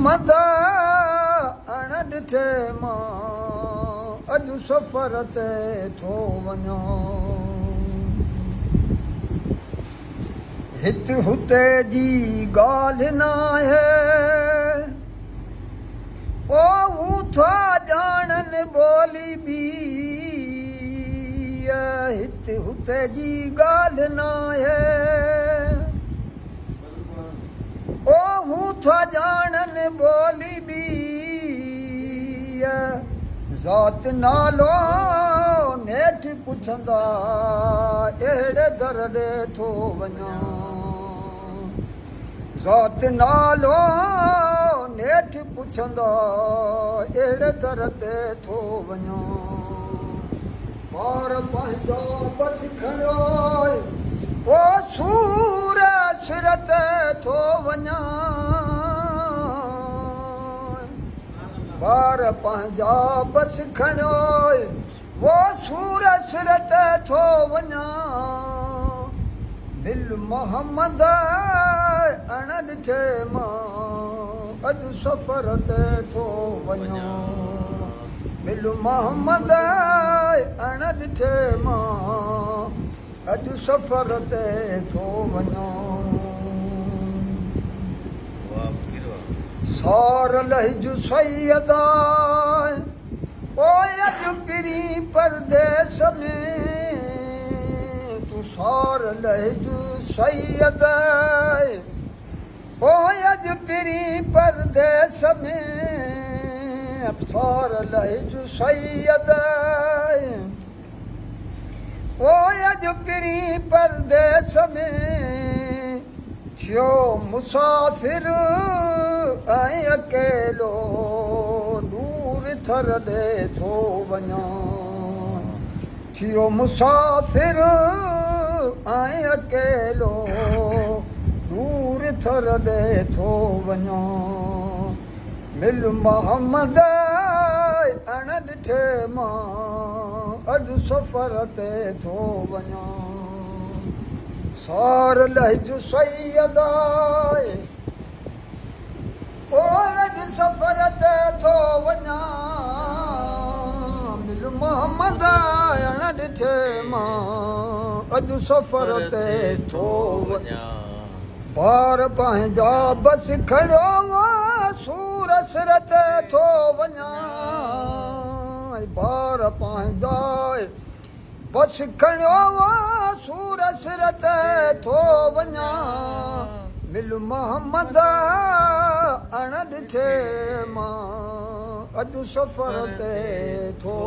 محمد اڻ ڏٺي مان اڄ سفر تي ٿو وڃان. هت هتي جي ڳالهه ناهي. او هو ٿا ڄاڻن ٻولي ٻي. هت هتي جي ڳالهه ناهي. او هو ٿا ڄاڻن ٻولي ٻي. ذات نالو نيٺ پڇندا اهڙي در ڏي ٿو وڃان. ذات نالو نيٺ پڇندا اهڙي در تي ٿو وڃان. بار پنهنجا بس کڻيو او سور سر تي ٿو وڃان. بار پنهنجا بس کڻيو او سور سر تي ٿو وڃان. دل محمد اڻ ڏٺي مان اڄ سفر تي ٿو وڃان. مل محمد اڻ ڏٺي مان اڄ سفر تي ٿو وڃان. سار لهج سيدا او اڄ پرين پرديس ۾، تون سار لهج سيد او اڄ پرين پرديس ۾، سار لهج سيد او اڄ پرين پرديس ۾، ٿيو مسافر ۽ اڪيلو ڏور ٿر ڏي ٿو وڃان. ٿيو مسافر ۽ اڪيلو ڏور ٿر ڏي ٿو وڃان. مل محمد اڻ ڏٺي مان اڄ سفر تي ٿو وڃان. سار لهج سيد آء او اڄ سفر تي ٿو وڃان. مل محمد اڻ ڏٺي مان اڄ سفر تي ٿو وڃان. بار پنهنجا بس کڻيو سور سر تي ٿو وڃان. بار پنهنجا بس کڻيو سور سر تي ٿو وڃان. مل محمد اڻ ڏٺي مان اڄ سفر تي ٿو.